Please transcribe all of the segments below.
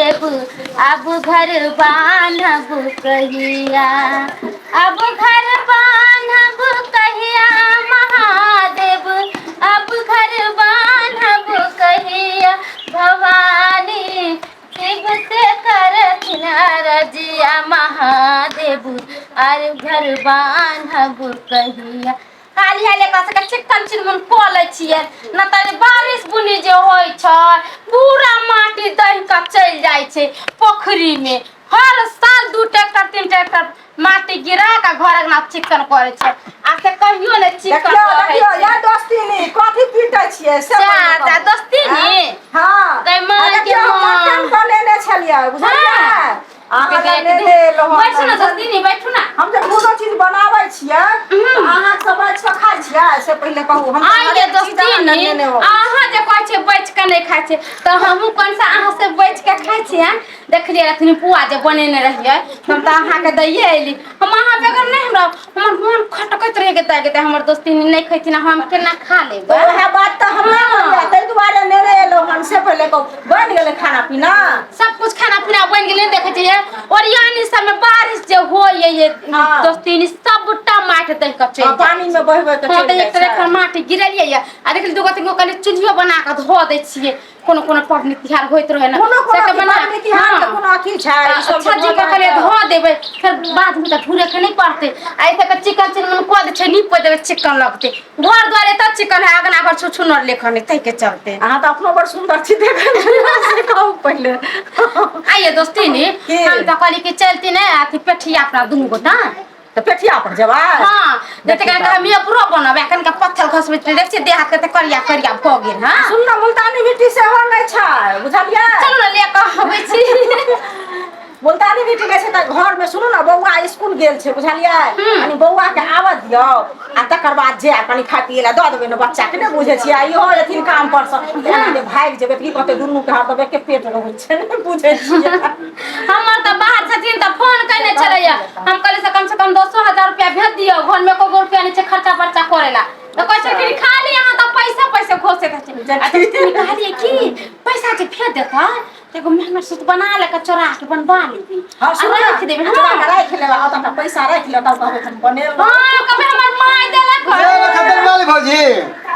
महादेव, अब घर बान्हब कहिया, अब घर बान्हब कहिया महादेव, अब घर बान्हब कहिया। भवानी शिव से करथिन रजिया महादेव, आर घर बान्हब कहिया। हाली हाली एकरा सबके चिक्कन चिनमुन कऽ लै छियै न तऽ बारिश बुनी जे होइ छै पूरा माटि दहि कऽ चलि जाइ छै पोखरिमे। हर साल दू ट्रैक्टर तीन ट्रैक्टर माटि गिरा कऽ घर अङ्गना चिक्कन करै छै आ से कहियो नहि चिक्कन देखियौ रहै देखियौ छै। या दोस्तीनी कथी पीटै छियै से जा, पहिले जा, कहू। दोस्तीनी? हँ गै माय आ देखियौ गे हम माँ। मटन बनेने छलियै बुझलियै? हँ। अहाँ लए नेने एलहुँ हन। बैठू ना दोस्तीनी, बैठू ना। हम जे कोनो चीज बनाबै छियै तऽ अहाँ सब बैठ कऽ खाइ छियै से पहिले कहू हम तऽ आइ ये हरेक चीज अहाँ लए दोस्तीनी, नेने अबै। अहाँ जे कहै छियै बचि कऽ नहि खाइ छियै तऽ हमहूँ कोन सा अहाँ से बचि कऽ खाइ छियै? देखलियै अखनी पुआ जे बनेने रहियै, हम तऽ अहाँके दैये अयली। हम अहाँ बगैर नहि, हमरा हमर मन खटकैत रहि गेल गेतै, हमर दोस्तीनी नहि खैथिन, हम केना खा लेबै? तऽ वएह बात तऽ हमरा हँ। ताहि दुआरे नेने एलहुँ हन। से पहिले कहू, बनि गेलै खाना पीना? सब कुछ खाना पीना बनि गेलै। देखै छियै ओरियानी सबमे बारिश जे होइए ये दोस्तीनी, सबटा माटि दहि कऽ चलि हँ, जाइ पानी मे बहबै के हँ चलि तऽ जाइ एक ट्रैक्टर छै। माटि गिरेलियै ये आ देखली दूगो तीन गो कहलियै चूल्हियो बना कऽ धो दै छियै। कोनो कोनो पबनी तिहार होइत रहै ने कोनो कोनो से अथी बना पबनी तिहार के कोनो अथी छै ई सब जे छज्जी भऽ के कहलियै जायत। धो देबै, फेर बाद मे तऽ धुरे के नहि पड़तै। आ एते के चिकन चिनमन कऽ दै छै, नीप देबै, चिकन लगतै घर दुआर। एतऽ चिकन है, अगना घर छुछुनर लेखन है, ताहिके चलते। अहाँ तऽ अपनो बड़ सुन्दर छी देखै मे, से कहू पहिले। आइए दोस्ती नी। की? हम तऽ कहली कि चलती ने अथी पेठिया अपना दुनू गोटा। तऽ पेठिया पर जेबै? हाँ, देखते कनिका हम पूरा बनब, कनिका पत्थर खसबै। देख छियै देह हाथ कते करिया करिया भऽ गेल। हाँ सुन ने, मुल्तानी मिट्टी सेहो नहि छै, बुझलियै? चलू ने, ले कऽ अबै छी। मुल्तानी मिट्टी नहि छै तऽ घरमे सुनू ने, बौआ स्कूल गेल छै, बुझलियै? कनि बौआ के आबऽ दियौ आ तकर बाद जे कनि खाय पियै लए दऽ देबै ने। बच्चा के नहि बुझै छियै, इहो एथिन काम पर सँ, एना जे भागि जेबै तऽ की कहतै? दुनू के हरदम एके पेट रहै छै, नहि बुझै छियै? हमर तऽ बाहर छथिन तऽ फोन केने छलैया। हम कहली से कम से कम 10,000 रुपया भेज दियौ, घर में एको गो रुपया नहीं छै खर्चा बर्चा करे ला। तऽ कहै छै कि खाली अहाँ तऽ पैसा पैसे घोसे रहै छै। आ तऽ कहलियै कि पैसा जे भेज देतै तऽ एगो मंगलसूत्र बना ले के चोरा के बनवा लेबै। हाँ, सुन आ ना, राखि देबै। चोरा हाँ के राखि लेबै आ तखन पैसा राखि लेब, तब कहबै हम बनेलहुँ। हाँ, कभी हमर माय देलक। खतम वाली भौजी।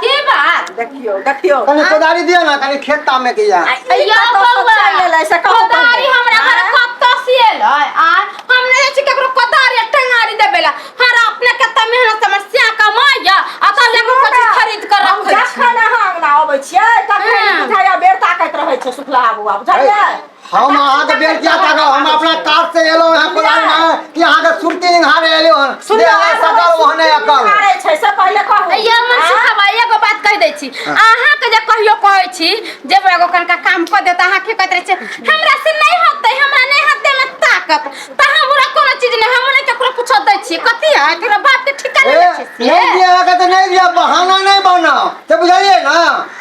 की बात? देखियौ देखियौ। कनि कोदारी दिअ ने, कनि खेत तामे के या। आ ई यौ कतऽ सँ बौआ, चलि एलै से कहू कोदारी पहिले। हमरा घर आँय? कतऽ से एलै? आ हम नहि जाइ छी केकरो कोदारी आ टंगारी देबै ला। हमरा अपने कते मेहनत से हमर सिया कमाइया आ तब जाके सुनू कुछ ने, खरीद कर हम रखै छी। जखन अहाँ अंगना अबै छियै तखन बुझाइया बेर ताकैत रहै छै सुखलाहा बौआ, बुझलियै? हम अहाँके बेर किया ताकब? हम अपना काज से एलहुँ हँ कोदारी मांगे कि अहाँके सुरती निहारे एलहुँ हँ? सुनियौ, देह आब सकल हमर ओहने सुरती अकल निहारै छै से पहिले कहू। ये मन आँय? सिखाबा, एगो बात कहि दै छी अहाँके। जे कहियो कहै छी जेबै एगो कनिका काम कऽ देत, अहाँ की कहैत रहै छियै? हमरा से नहि होतै, हमरा नहि होतै में ताकत। तऽ हमरा कोनो चीज नहि, हम नहि केकरो कुछो दै छियै। कथी है केकरो बाप के ठिका ए, नहि दै छियै नहीं से? दिया के तो नहीं दिया, बहाना नहीं बनाओ से, बुझलिए ना?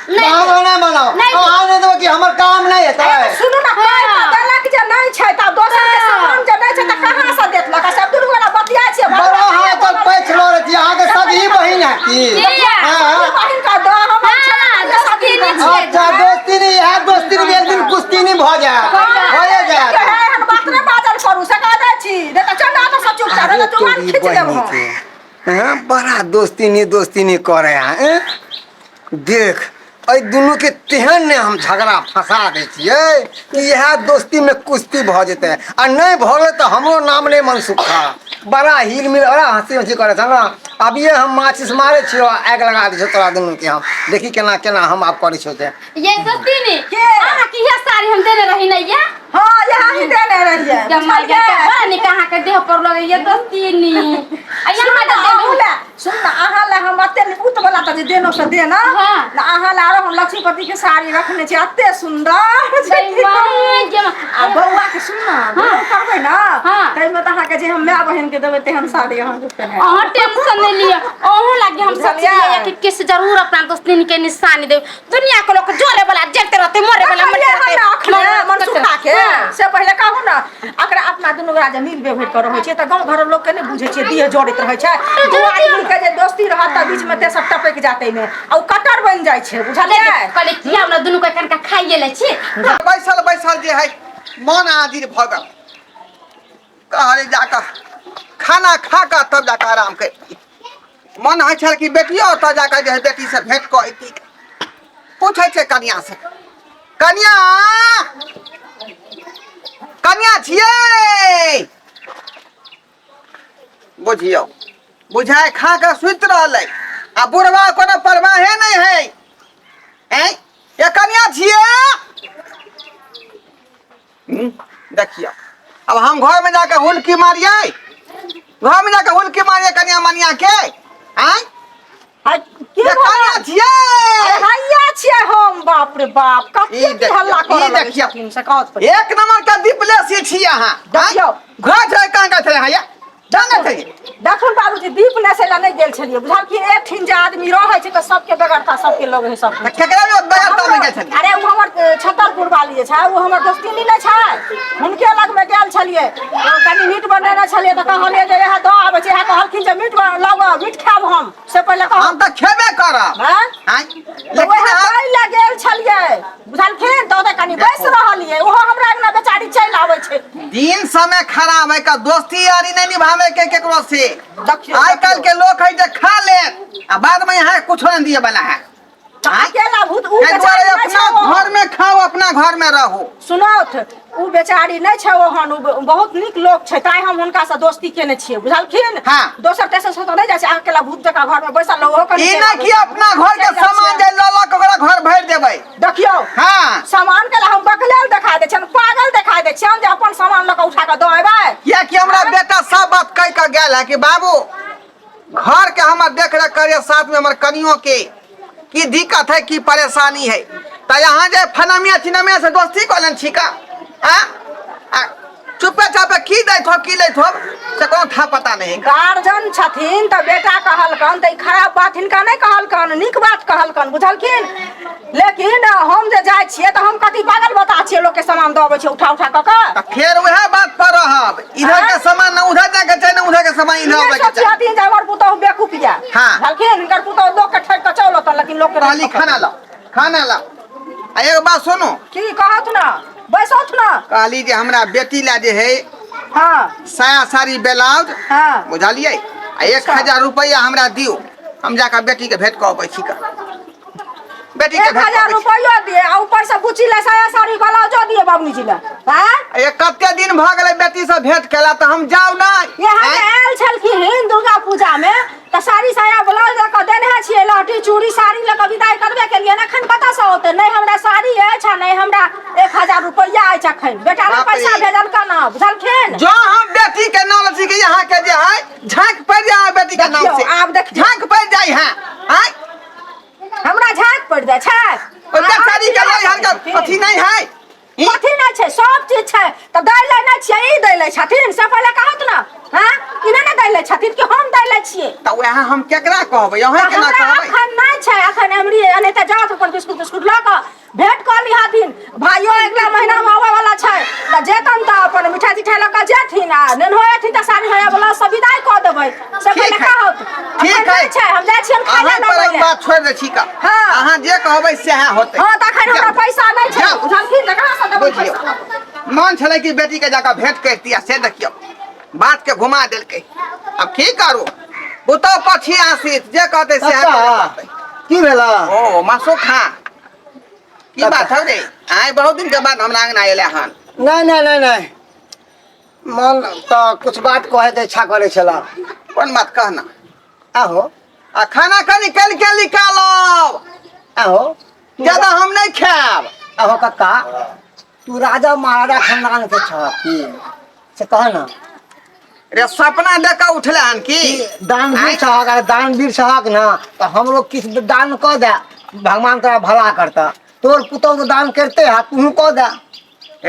नहीं। बहाना नहीं बनाओ। नहीं। अहाँ नहीं देबै कि हमर काम नहीं हेतै? अरे सुनू ने, पाइ तऽ देलक जे नहि छै, तऽ दोसर के सामान जे नहि छै तऽ कहाँ से देतलक? सब दुनू गोरा बतियाइ छियै। बड़ा अहाँ तऽ पैछ लड़ै छी, अहाँके सगी बहिन है की? की? हाँ। बहिन का दऽ हम हाँ, दोस्ती नहि छियै। अच्छा दोस्ती नहीं है, दोस्ती में एक दिन कुश्ती नहीं भऽ जायत, भए जायत। एहन बात नहि बाजल करू, से कह दै छी। नहि तऽ चल तऽ सब चुपचाप, नहि तऽ जुबान तोरी खींच देब बहिनी हम। के हैं, बड़ा दोस्ती नहीं दोस्ती नहीं करे हैं, हैं? देख एहि दुनूके तेहन ने हम झगड़ा फंसा दै छियै कि इएह दोस्तीमे कुश्ती भऽ जेतै आ नहि भऽ गेलै तऽ हमरो नाम नहि मनसुखा। बड़ा हिल मिल, बड़ा हँसी हँसी करै छै ने। अभिये हम माचिस मारै छियौ, आगि लगा दै छियौ तोरा दुनूके। हम देखी केना केना हम आब करै छियौ से। ये दोस्ती नी के? अहाँ की ये साड़ी हम देने रही ने ये? हाँ, यहाँ ही देने रहियै। ये माय बुझलियै? के बड़ा नीक अहाँ के देह पर लगे ये दोस्ती नी। आ सुन यहाँ ना, जे अहूँ देलहुँ लए सुन ना, अहाँ लए हम एते उत वाला तऽ जे देनो से देना ना। अहाँ लए आरो हम लक्ष्मीपति के साड़ी रखने छी, एते सुंदर जे की कहू। आ बौआ के सुन ना, बियाह करबै ना ताहिमे तऽ अहाँके जे हम माय बहिन के देबै तेहन साड़ी अहाँके पहिरायब। अहाँ टेंशन नहीं लिअ, अहूँ लागे हम बुझलियै? सोचलियै कि किस जरूर अपना दोस्तिन के निशानी देब। दुनिया के लोग जोरे वाला जलते रहते, मरे वाला मरते देखलियै रहते। हन अखने मनसुखा के हाँ। से पहिले कहू ना, अकरा अपना दुनू गोरा जे मिल बेभरि के रहै छै तऽ गाँव घरक लोक के नहि बुझै छियै, देह जड़ैत रहै छै। दू आदमी के जे दोस्ती रहत तऽ बीच मे तेसर टपकि जात एहिमे आ ओ कटर बनि जाइ छै, बुझलियै? कहली किया हमरा दुनू के कनिका खाइए लै छी। बैसल बैसल जे है मन आजिर भऽ गेल। कहली जाकऽ खाना खा कऽ तब जाकऽ आराम कर। मन होइ छल कि बेटियो ओतऽ जाकऽ जे है बेटीसँ भेँट कऽ अयती। पूछै छै कनिया से, कनिया कनिया छियै? बुझियौ बुझाय खा कऽ सुति रहलै आ बुढ़वा कोनो परवाहे नहि है। ऐं ये कनिया छियै? देखियौ अब हम घर में जाके हुलकी मारियै, घर में जाके हुलकी मारियै कनिया मनिया के। आँय हाय, की ये भऽ कनिया गेल? छियै? अरे हैया छियै हम। बाप रे बाप, ई कते की देखियौ, हल्ला ई करऽ लगै देखियौ। छथिन से कहत पर। एक नंबर के दीपलेसी छी अहाँ। देखियौ। घर छै कहाँ कहाँ छै हैया कहाँ छै? देखुन बाबूजी, दीप नेसै लए नहि गेल छलियै, बुझलखिन? एकठिन जे आदमी रहै छै तऽ सबके बेगरता सबके लगे है सब। तऽ केकरा भी बेगरता मे गेल छलियै? अरे ओ हमर छतरपुर वाली जे छै, ओ हमर दोस्तिनी नहि छै, हुनके लगमे गेल छलियै। कनि मीट बनेने छलियै तऽ कहलियै जे इएह दऽ आबै छै। इएह कहलखिन जे मीट लाउ, मीट खायब हम। से पहिले कहू। हम तऽ खेबे करब। हँ? आँय? तऽ लेकिन वएह अहाँ दै लए गेल छलियै, बुझलखिन? तऽ ओतऽ कनि बैस रहलियै, ओहो हमरा अंगना बेचारी चलि आबै छै। दिन समय खराब है का, दोस्ती यारी नहीं निभावे के केकरो से। देखियौ, आइ काल्हि के लोग है जे खा ले आ बाद में यहाँ कुछो नहीं दिए वाला है। तऽ अकेला भूत उ एहि दुआरे बेचारी नहि छै अपना ओहन। घर में खाओ, अपना घर में रहो। सुनौथ, उ बेचारी नहि छै ओहन, उ बहुत नीक लोक छै, ताहि हम हुनका से दोस्ती केने छियै, बुझलखिन? हाँ। दोसर तेसर से तऽ नहि जाइ छै। अकेला भूत जकाँ घर में बैसल रहो, ओहो कनि ई चलि नहि आबै कि छै। अपना घर के चलि जाइ सामान छियै। जे लऽ लऽ के ओकरा घर भरि देबै। देखियौ। हाँ। सामान के हम बकलेल देखा दै छियनि, पागल देखा दै छियनि जे अपन सामान लऽ कऽ उठा कऽ दऽ एबै? कियाकि हमरा बेटा सब बात कहि कऽ गेल है कि बाबू घर के हमर देख रेख करिए, साथ में हमर कनियों के की दिक्कत है, की परेशानी है। तो यहाँ जे फनमिया चिनमिया से दोस्ती कऽ लेन छी का आ? आ चुपे चापे की दैत हो की लैत हो से कोनो था पता नहीं। गार्जन छथिन तऽ बेटा कहलकन तऽ ई खराब बात हिनका नहि कहलकन, नीक बात कहलकन, बुझलखिन? लेकिन हम जे जाइ छियै तऽ हम कथी पागल बता छियै, लोकके सामान दऽ अबै छियै उठा उठा कऽ कऽ? तऽ फेर वएह बात पर रहब, इधर के सामान न उधर जाके चाही, न उधर के सामान इधर नहि आबे के चाही। सोचिहथिन जे हमर पुतहु बेकूफ यऽ। हाँ। बुझलखिन? हिनकर पुतहु लोकके ठकि कऽ चल औतन, लेकिन लोकके नहि कहली पकड़तन। खाना लाओ, खाना लाओ। आ एगो बात सुनू। की कहत न, बैसौथ न। कहली जे हमरा बेटी ला जे है हाँ। साया साड़ी ब्लाउज। हाँ। बुझलियै? आ एक अच्छा। हजार रुपैआ हमरा दियौ, हम जाकऽ बेटी के भेंट कऽ अबै छी का। बेटी के एक भेंट कऽ हजार अबै छी। रुपैयो दिए आ ऊपर से बुची ले साया साड़ी ब्लाउजो दिए बाबूजी जी ले। हाँ? ए कते दिन भऽ गेलै बेटी से भेंट केला, तऽ हम जाउ नहि? यहाँ आँय? जे आयल छलखिन दुर्गा पूजा में तऽ साड़ी साया ब्लाउज लऽ कऽ देने छियै, लहठी चूड़ी साड़ी लऽ कऽ विदाई करबे केलियै। अखन कतऽसँ औतै? नहि हमरा साड़ी अछि आ नहि हमरा 1000 रुपैआ अछि अखन। बेटा ने बाप रे। पैसा भेजलकन हँ, बुझलखिन? जो हम बेटी के नाम छी कि यहाँ के जे है झाँक पड़ जाए बेटी के नाम देखियौ, से। आब देखियौ। झाँक पड़ जाए है। आँय? हमरा झाँक पड़ि जाइ छै? ओहि बेचारी के नैहर के अथी नहीं है। ई? कथी नहि छै? सब चीज छै, तऽ दै ले नहि छियै, ई दै ले छथिन से पहिले कहत ने। हाँ, ई नहि ने दै ले छथिन कि हम दै ले छियै? तऽ वएह हम केकरा कहबै, अहाँ तऽ केना हमरा कहबै? अखन नहि छै, अखन एमरी एनाहिते जाउ अपन बिस्कुट तिस्कुट लऽ कऽ भेंट कऽ लिहथिन। भाइयो अगिला महीना मे आबऽ वाला छै, तऽ जेतन तऽ अपन मिठाई तिठाई लऽ कऽ जेथिन आ नेन्हो एथिन तऽ साड़ी साया ब्लाउज सब विदाई कऽ देबै, से ठीक पहिले है। कहत। ठीक अखन है। नहि छै, हम जाइ छियनि खाय अहाँ लए पर लबै हम लए। बात छोड़ि दै छी का। हाँ। अहाँ जे कहबै सएह होतै। हँ, तऽ अखन हमरा जाउ। पैसा नहि छै, जाउ। बुझलखिन? तऽ कहाँ से देबै बुझियौ पैसा? मन छलै कि बेटी के जाकऽ भेंट करती आ से देखियौ बात के घुमा देलकै। अब की करू, पुतहु पछी आशीष जे कहतै सएह कक्का, करऽ पड़तै। की भेला? ओ मासो खा, की बात हौ रे? आइ बहुत दिन के बाद हमरा अंगना एले हन। नहीं नहीं नहीं नहीं, मन तऽ कुछ बात कहे के इच्छा करे छला। कोन बात कहना? आहो। आ खाना कनि कनि के निकालब। आहो। ज्यादा हम नहीं खायब। आहो कक्का, तू राजा महाराजा खानदान के छह की से कह ना। रे सपना देख के उठले हन की? दानवीर आँय? छहक, अरे दानवीर छहक ना तऽ हमरो किछु दान कऽ दे, भगवान तोरा भला करता। तोर पुतोह तो दान करते है, तूहू कऽ दे।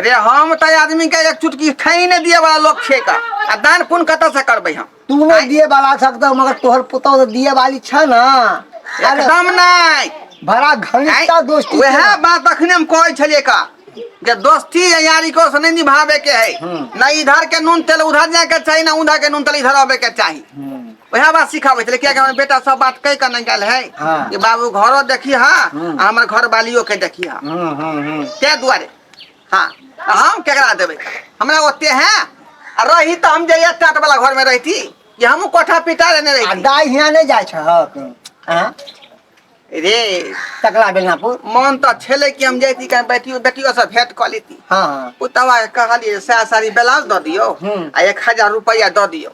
रे हम तऽ आदमी के एक चुटकी खाई नहीं दिए वाला लोग छियै का, आ दान पुण्य कतऽ से करबै हम? तू नहीं दिए वाला छक तऽ, मगर तोहर पुतोह तो दिए वाली छ ना। अरे एकदम नहीं। बड़ा घनिष्ठता दोस्ती वएह छै। बात अखने हम कहै छलियै का जे दोस्ती या यारी को से नहीं निभावे के है, न इधर के नून तेल उधर जाए के चाही, न उधर के नून तेल इधर आवे के चाही। वएह बात सिखाबै छलै, कियाकि हमर बेटा सब बात कहि कऽ नहि गेल है हाँ। कि बाबू घरो देखी हा आ हमर घर वालियो के देखी हा, हम्म हम्म हम्म ताहि दुआरे। हाँ, हम केकरा देबै हमरा ओते है आ रही तऽ हम जे एक टाट वाला घर में रहती कि हमहूँ कोठा पिटा लेने आ रही दाइ हियाँ नहि जाइ छहक आँ रे टकला बेलनापुर मन तऽ छलै कि हम जैती कहीं बेटियो बेटियो से भेंट कऽ लेती हाँ हाँ पुतवा के कहलियै साया साड़ी ब्लाउज दऽ दियौ आ 1000 रुपैआ दऽ दियौ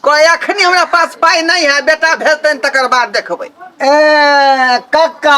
कहे अखनी हमरा पास पाइ नहीं है बेटा भेजतनि तकर बाद देखबै ए कक्का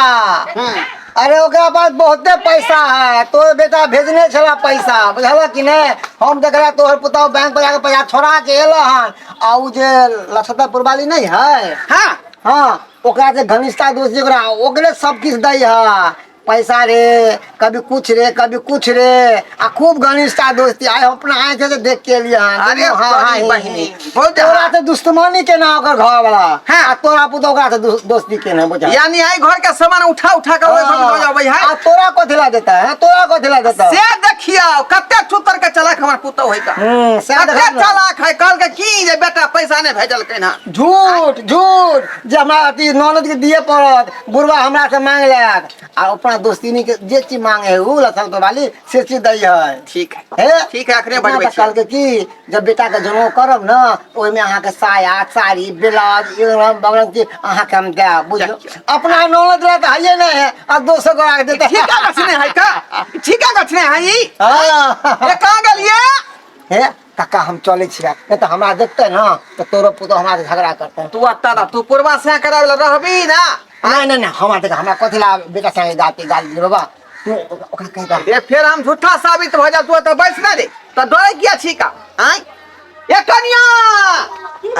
अरे ओकरा पास बहुते पैसा है तोर बेटा भेजने छला पैसा बुझल कि नहीं हम देखला तोहर पुतहु बैंक पर जाके पैसा छोड़ा के एल हन आ उ जे लक्षतापुर वाली नहीं है हाँ हाँ ओकरा से घनिष्ठता दोस्ती ओकरा ओकरे सब किछु दै है पैसा रे कभी कुछ रे कभी कुछ रे आ खूब घनिष्ठता दोस्ती आइ हम अपना आँखि से देख के एलियै हन अरे दुनू हाँ हाँ तोरी ही बहिनी, ही। बहुत तोरा से दुश्मनी केना ओकर घर वाला हाँ। आ तोरा पुतहु ओकरा से दोस्ती केना बुझा यानी आई घर के सामान उठा उठा के ओहि घर में लऽ जाबै है आ तोरा कथी ला देता है तोरा कथी ला देता से देखियौ कते चुतर के चलाक हमर पुतहु है का सएह कते देखा ना। चलाक है कहलकै की जे बेटा पैसा नहि भेजलकै हन झूठ झूठ जे हमरा अथी ननद के दिए पड़त बुढ़वा हमरा से मांग लेत आ अपना दोस्तीनी के जे चीज मांगे है उ लसल तो वाली से चीज दै है ठीक है हे ठीक है, अखने इतना बजबै तऽ छियै। कहलकै कि जब बेटा के जनउ करब न ओहिमे अहाँके साया साड़ी ब्लाउज इरम बगरम चीज अहाँके हम देब बुझलो देखियौ। अपना ननद ला तऽ हइए नहि है आ दोसर गोरा के देतै ठीका गछने है का ठीका गछने है ई हाँ। ए कहाँ गेलियै हे काका हम चलै छियै नहि तऽ हमरा देखतै ने तऽ तोरो पुतोह हमरा से झगड़ा करतै तू अत्ता रह तू पूर्वा से करावे ला रहबी ना नहीं नहीं नहीं हमरा देख हमरा कथी ला बेटा संगे गाते गाली दे बाबा तू ओकरा कहि दे ए फेर हम झूठा साबित भऽ जाब तू एतऽ बैस ना रे तऽ डरै किया छी का आँय ए कनिया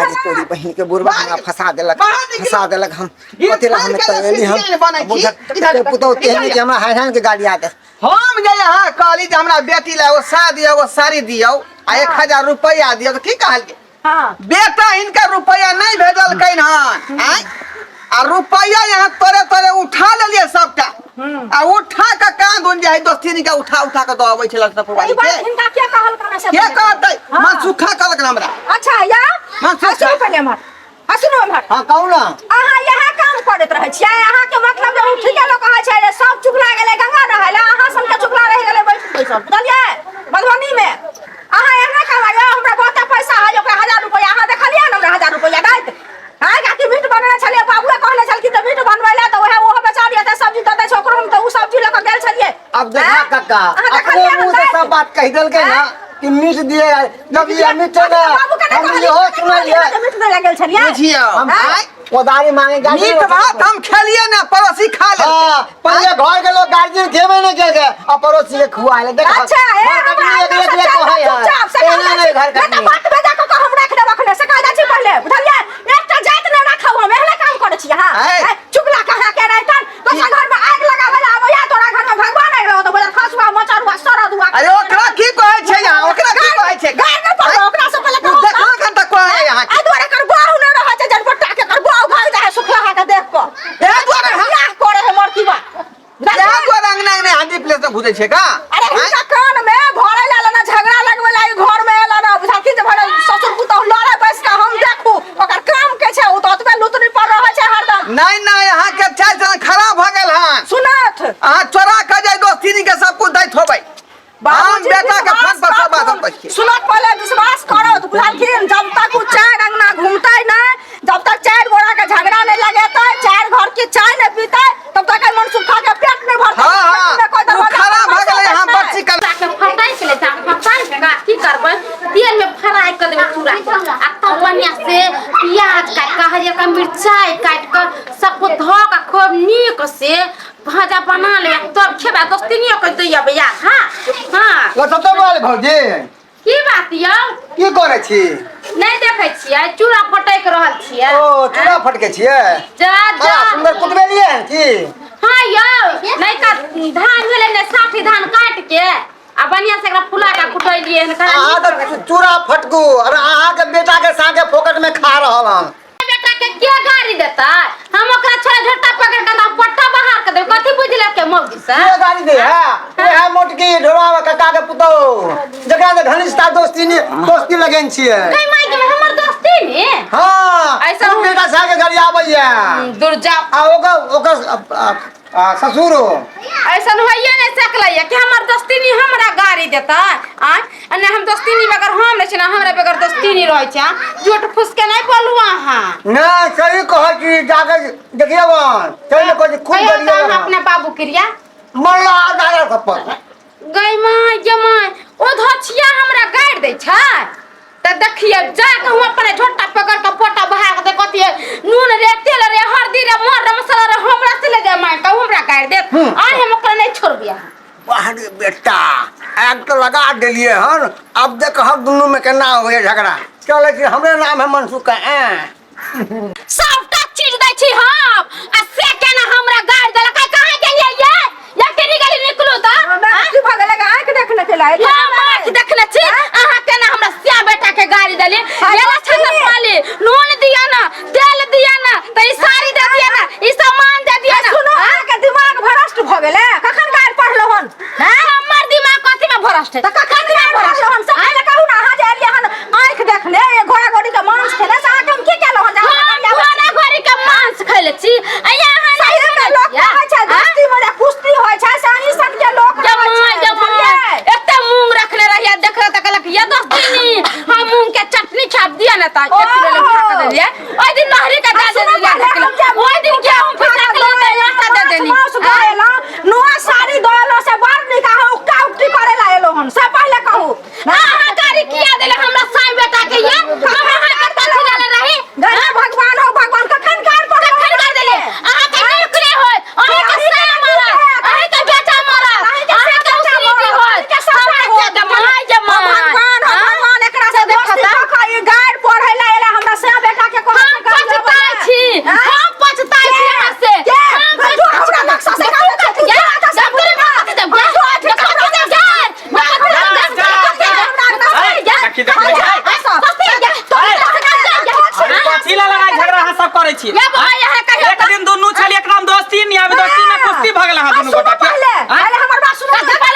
अरे तोरी बहिन के बुढ़वा हमरा फंसा देलक बाहर निकलो। फंसा देलक हम ये कथी ला हम फाड़ के एतऽ एली हम सीसीएल बनै छी। इधर, पुतोह इधर तेहन कि हमरा हाय हाय के गाली आते हम जे यहाँ कहली जे हमरा बेटी ला एगो साया दियौ एगो साड़ी दियौ आ 1000 रुपैआ दियौ तऽ की कहलियै हाँ बेटा हिनका रुपैआ नहीं भेजलकनि हन आँय आ रुपैआ यहाँ तोरे तोरे उठा लेलियै सबटा आ उठा के कान धुन जे है दोस्ती के उठा उठा के दऽ अबै छै लखनपुर ई वाली बात के हिनका के कहलकन से के कहतै हाँ। मनसुखा कहलकन हमरा अच्छा या मनसुखा। हंसू पहिले एम्हर हंसू ने एम्हर हाँ कहू ना अहाँ इएह काम करैत रहै छियै अहाँके मतलब जे ओ ठीके लोक कहै छै जे सब चुगला गेलै गंगा नहाय लए अहाँ सबके चुगला रहि गेलै बैठ बैसल बुझलियै मधुबनीमे अहाँ एहने काम आयो हमरा बहुते पैसा है ओकरा 1000 रुपया अहाँ देखलियै ने हमरा 1000 रुपया दैत आइ काकी मीट बनेने छलियै बाबुए कहने छलखिन तऽ मीट बनबै लए तऽ ओएह ओहो बेचारी एते सब्जी दऽ दै छै ओकरो हम तऽ ओ सब्जी लऽ कऽ गेल छलियै अब देखा आँय? काका अहाँ अपने देखलियै मुंह से दैत? सब बात कहि देलकै ना कि मीट दिए जब ये मीट ने बाबू के नहि हम कहलियै इहो सुनलियै जे मीट दै लए गेल छलियै बुझियौ हम आँय? कोदारी मांगे गार्जियन मीट भात हम खेलिए ना पड़ोसी खा ले हाँ पहिले घर के लोग गार्जियन खेबे नहीं केलकै आ पड़ोसी के खुआ ले देख अच्छा ए घर हमरा कटनी एक एक कहै है चुपचाप से एना नहीं घर नहीं तऽ कटनी बात में जाके कह हम राख देब अखने से कह दै छी पहिले बुझलियै एकटा जाति नहि राखब हम एहने काम करै छी अहाँ ऐ। ऐ, चुगला कहाँ के रहितन दोसर घर में आगि लगाबै लए आबैया तोरा घर में भगवान आबि रहल तऽ बोलत खसुआ मचरुआ सरदुआ अरे ओकरा की कहै छै यहाँ ओकरा की कहै छै गारि नहि पड़बै ओकरा से पहिले तू कहू देखला कन तऽ कहै यहाँ एहि दुआरे एकर बाहु नहि रहै छै जनबट्टा के एकर बाहु भागि जाइ है सुखलाहा के देख कऽ एहि दुआरे हम बियाह करे है मरतीबा एहि दुआरे अंगना अंगना हांडी प्लेस में घुसै छै का अरे हिनका कान में भरे ला ना झगड़ा लगवे ला ई घर में एला ना बुझलखिन जे भरे ससुर पुतहु लड़े बैस के हम देखू ओकर काम के छै ओ तऽ ओतबे लुतरी पर रहै छै हरदम नहीं नहीं यहाँ के चाल चलन खराब भऽ गेल हन सुनत अहाँ चोरा के जाय दोस्ती के सब कुछ दैत होबै हम बाबूजी बेटा के फोन पर सब बात हम विश्वास कहै छियै सुनत पहिले विश्वास करो तऽ बुझलखिन जब तक ओ चारि अंगना घूमतै नहि जब तक चारि गोरा के झगड़ा नहीं लगेतै चारि घर के चाय नहीं पीतै तब तक एहि मनसुखा के पेट नहीं भरतै हाँ हाँ पेट में कोई ओ दरवाजा खराब भऽ गेलै पर हम पैसा बर्ची कर के फटाइ छलै तऽ फटाइ के की करबै तेल में फ्राई कर देबै चूड़ा के आ तब बढ़िया से प्याज काटि कऽ हरियरका मिरचाई काटि कऽ सब कुछ धऽ कऽ खूब नीक से भाजा बना लेबै तब खेबै दोस्तिनियो के दैया भैया हाँ हाँ लटतो बोल भौजी की बात यौ की करै छी नहि देखै छियै चूड़ा फटकि रहल छियै ओ चूड़ा फटके छियै जा जा बड़ा सुंदर कुटबेलियै हन की हाँ यौ नहीं का धान भेलै ने 60 धान काटि के आ बढ़िया से एकरा फुला के कुटैलियै हन अहाँ तऽ चूड़ा फटकू और अहाँके बेटा के साथे फोकट में खा रहल हन बेटा के के गाड़ी देतै हम ओकरा छोड़ा झोटा पकड़ के तऽ पट्टा बाहर कर देबै कथी बुझले के मौगी से के गाड़ी दे है ए है मोटकी ढोरा काका के पुतौ जकरा से घनिष्ठता दोस्ती ने दोस्ती लगेन छियै गई माई के हमर दोस्ती ने हाँ ऐसा ओ बेटा साहब के गाड़ी आबैया दूर जाओ आ ओकर ओकर आ ससुरो ऐसन होइए नहीं सकलै कि हमर दोस्तीनी हमरा गाड़ी देतै आँय आ नहि हम दोस्तीनी बगैर हम रहै छी ना हमरा बगैर दोस्तीनी रहै छै आँ? झूठ फूस के नहीं बोलू अहाँ नहीं सही कहै छी जाके देखिए बन सही कहै छी खूब कहियो तऽ गरिया अहाँ अपना बाबू क्रिया मरला दादा थप्पड़ गै माय गे माय ओ धोछिया हमरा गाड़ि दै छै तऽ देखिए जाके हम अपने झोटा पकड़ के फोटा बहा के कथी नून रे तेल रे हल्दी रे मर रे मसाला रे हमरा से ले जाय माय कहू हमरा गाड़ि देत आइ हम ओकरा नहीं छोड़बियै अहाँ। वाह रे बेटा आग तो लगा देलिए हन अब देख हम दुनू में केना होइए झगड़ा चलै छी हमरे नाम है मनसुख ऐं सबटा चीज दै छी हम आ से केना हमरा गाड़ि देलक आइ कहाँ गेलियै ये या केनी गेली निकलू तऽ हमरा की भऽ गेलै आँखि देखने के लायक हम आँखि देखने छी अहाँ केना हमरा सिया बेटा के गाड़ी देली ये छतर पाली नून दिया ना तेल दिया ना तऽ ई साड़ी दे दिया ना ई सामान दे दिया ना सुनो अहाँके दिमाग भ्रष्ट भऽ गेलै कखन गाड़ि पढ़लहुँ हन हमर दिमाग कथी में भ्रष्ट है तऽ कखन गाड़ि पढ़लहुँ हन सब पहिले कहू ने अहाँ जे एलियै हन आँखि देखने ये घोड़ा घोड़ी के मांस खेने से अहाँके हम की केलहुँ हन जे अहाँ हम घोड़ा घोड़ी के मांस खैले छी आ यहाँ सही में लोक कहै छै दोस्ती में जे कुश्ती होइ छै से अहीं सनके लोक रहै छै बुझलियै? एते मूंग रखने रहिया देख त कहलक ये दोस्तीनी हम मूंग के चटनी छाप दिया ना त एक किलो खा के देलिए ओइ दिन लहरी के दे सुनो देलिए पहिले हम जे ओइ दिन गेहूं पिसा के लेते आटा दे देली मांस दऽ एलहुँ नुआ साड़ी दऽ एलहुँ से बड़ नीक अहाँ उकटा उकटी करै ला एलहुँ हन से पहिले कहू अहाँ गाड़ी किया देले हमरा साई बेटा के ये हम अहाँ के कथी देले रही गए भगवान हो भगवान कखन गाड़ पर कखन गाड़ देले अहाँ के नौकरी होय अहाँ के साई मरत अहाँ के बेटा मरत अहाँ के उसरी होय हमरा के दमाय जमाय भगवान हो भगवान एकरा से दोस्ती कऽ कऽ ई गाड़ पढ़ै ला एला हमरा से बेटा के कहै हम पछताइ छी हम पछताइ छी अहाँ से हम जो हमरा नक्शा से गाड़ तू जा जा कथी ला लड़ाई झगड़ा अहाँ सब करै छी एक दिन दुनू छली एकराम दोस्ती नहीं आबे दोस्ती में कुश्ती भऽ गेल अहाँ दुनू गोटा के आँय?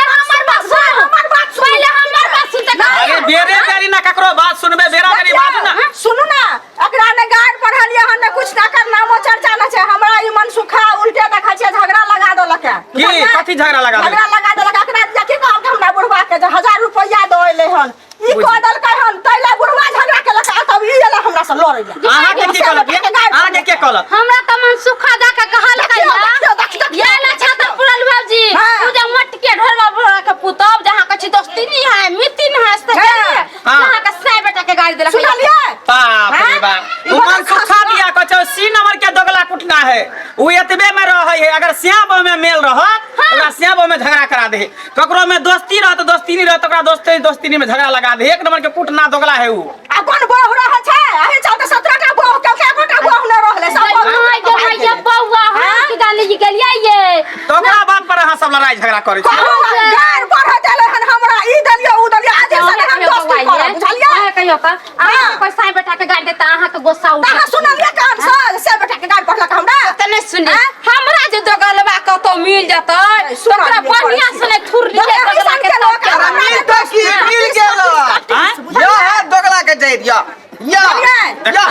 अरे बेरे बेरी ना ककरो बात सुनबे बेरा बेरी बाजू ना सुनू ना एकरा ने गाड़ पढ़लियै हन ने कुछ ना कर नामो चर्चा न छै हमरा ई मन सुखा उल्टे देखै छियै झगड़ा लगा देलक है की कथी झगड़ा लगा झगड़ा देलक लगा देलक एकरा जे की कहब हमरा बुढ़वा के जे 1000 रुपैआ दऽ एलै हन ई कह देलकै हन तै ला बुढ़वा झगड़ा केलक आ तब ई एलै हमरा से लड़ै ला अहाँ के की कहलक ये? अहाँ के के कहलक हमरा त मन सुखा जा के कहल देखियौ, देखियौ, देखियौ, ये ना छाता पुरल भौजी हाँ। उ जे मटके ढोरवा बुढ़वा के पुतब जहाँ के छी दोस्ती नहीं है मिति नहीं है से हाँ। हाँ। जहाँ के सै बेटा के गाड़ी देलक सुनलियै बाप रे हाँ? बाप ई उ बड़ा मन सुखा दिया कहै छै सी नंबर के दोगला कुटना है उ एतबे में रहै है अगर श्याम में मेल रहत ओकरा श्याम में झगड़ा करा दे ककरो में दोस्ती रहत दोस्ती नहीं रहत ओकरा दोस्ती दोस्ती में झगड़ा लगा दे एक नंबर के कुटना दोगला है उ आ कोन बहु रहै छै अही चलते 17 टा बहु के एकोटा बहु नहि रहलै सब बहु जमाई जमाई ये बौआ हम की जाने जी गेलियै ये तो ओकरा बात पर अहाँ सब लड़ाई झगड़ा करै छी कहू ना, गार पढ़े देले हन हमरा ई देलियै ऊ देलियै आज से नहि हम दोस्ती करब बुझलियै अहाँ कहियो त अहाँ के कोई साई बेटा के गाड़ी देता अहाँ के गुस्सा उठत अहाँ सुनलियै कान से से बेटा के गार पढ़लक हमरा त नहीं सुनी हमरा जे दोगलवा कतौ मिल जतै सुनलियै, ओकरा बढ़िया से नहीं थुर लिए दोगला दोगला के के लोक तब हमरा मिल तऽ की मिल गेल आँय? यह है दोगला के जैत यह यह यह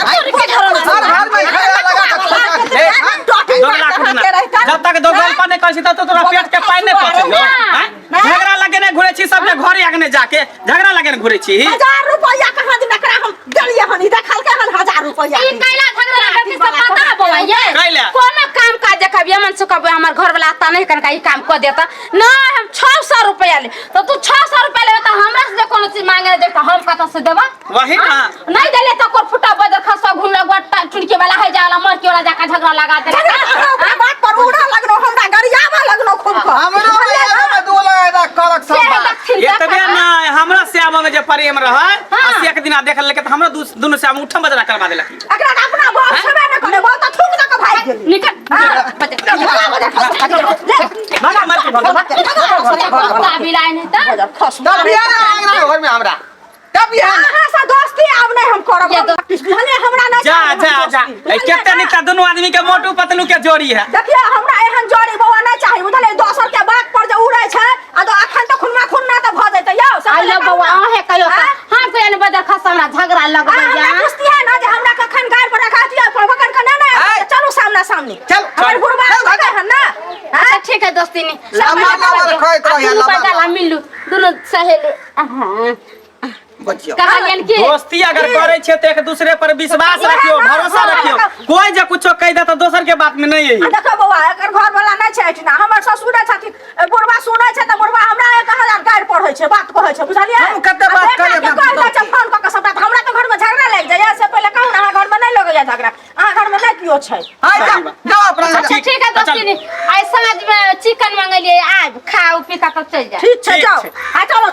हर घर में झगड़ा लगा के ठोका के दोगला कुटना जब तक दोगल पर नहीं करै छी तब तक तोरा पेट के पानि नहीं पचै हौ आँय? झगड़ा लगे नहीं घुरै छी सबके घरे आगने जाके झगड़ा लगे नहीं घुरै छी 1000 रुपैया कहाँ दिन एकरा हम देलियै हन ई देखलकै हन 1000 रुपैया ई कैला झगड़ा लगत से पता है बौआ ये कैला? कोनो काम काज देखब मन से कहबै हमर घर वाला आता नहीं कनका ई काम कर देता ना हम 600 रुपया ले तो तू 600 रुपया लेबे त हमरा से जे कोनो चीज मांगे जे त हम कतऽ से देबा वही ना नहीं देले तो कोर फुटा बदर खसवा घूम लगवा चुनके वाला है जाला मर के वाला जाका झगड़ा लगा दे झगड़ा अहाँ ओकरा बात पर उड़ा लगलो हमरा गरियाबा लगलो खूब कऽ हमरो में दो लगा करक सब बात एतबे नहि हमरा श्याम में जे प्रेम रहै हाँ। आ से एक दिना देख लेलकै तऽ हमरो दुनू श्याम उठम बजना करवा देलक एकरा तऽ अपना बाप छेबे नहि करे बाप तऽ थूक दऽ कऽ भागि गेलै निकल भागा मार के भागा कुत्ता बिलाइ नहीं तऽ तब बिहान आंगना घर में हमरा तब बिहान अहाँ से दोस्ती आब नहि हम करब ये हम बुझलियै हमरा नहि जा चाही हम जा जा दोस्ती। ए, कते नीक दुनू आदमी के मोटू पतलू के जोड़ी है देखियौ हमरा एहन जोड़ी बौआ नहि चाही बुझलियै दोसर के बात पर जे उड़ै छै आ तो अखन तऽ खुनमा खुन्ना तऽ भऽ जेतै यौ आइयो बौआ अहें कहियो हम कोई ने बदर खस हमरा झगड़ा आ, लगबै हमरा कुश्ती है सामने। चल, हमर चल। बुढ़वा चल, कहै हन ना। अच्छा ठीक है दोस्तीनी। लम्बा लम्बा कहैत रहिए, दुनू लम्बा पर गला लम्बा। मिलू दुनू सहेली। हाँ। बचियो। कहलियन कि दोस्ती अगर करे छियै तऽ एक दूसरे पर विश्वास रखियो, भरोसा रखियो। कोई जे कुछो कहि दे तऽ दोसर के बात में नहीं आ अइयो। देखो बौआ, एकर घर वाला नहि छै एहिठिना, हमर ससुरे छथिन। ए, बुढ़वा सुनै छै तऽ बुढ़वा हमरा 1000 गारि पढ़ै छै, बात कहै छै, बुझलियै? हम कते आ बात बेटा करियै के अपना कहि दै छै फोन कऽ के सबटा, तऽ हमरा तऽ घरमे झगड़ा लागि जाइए। से पहिले कहू ने, अहाँ घरमे नहि लगैए झगड़ा? अहाँ घरमे नहि केओ छै? हाय, जाओ जाओ अपना। अच्छा, अच्छा ठीक है दोस्तीनी, आइ साँझ में चिकन मंगेलियै, आबि खाउ पी कऽ तब चलि जायब। ठीक छै। ठीक जाओ। छै। आ चलो।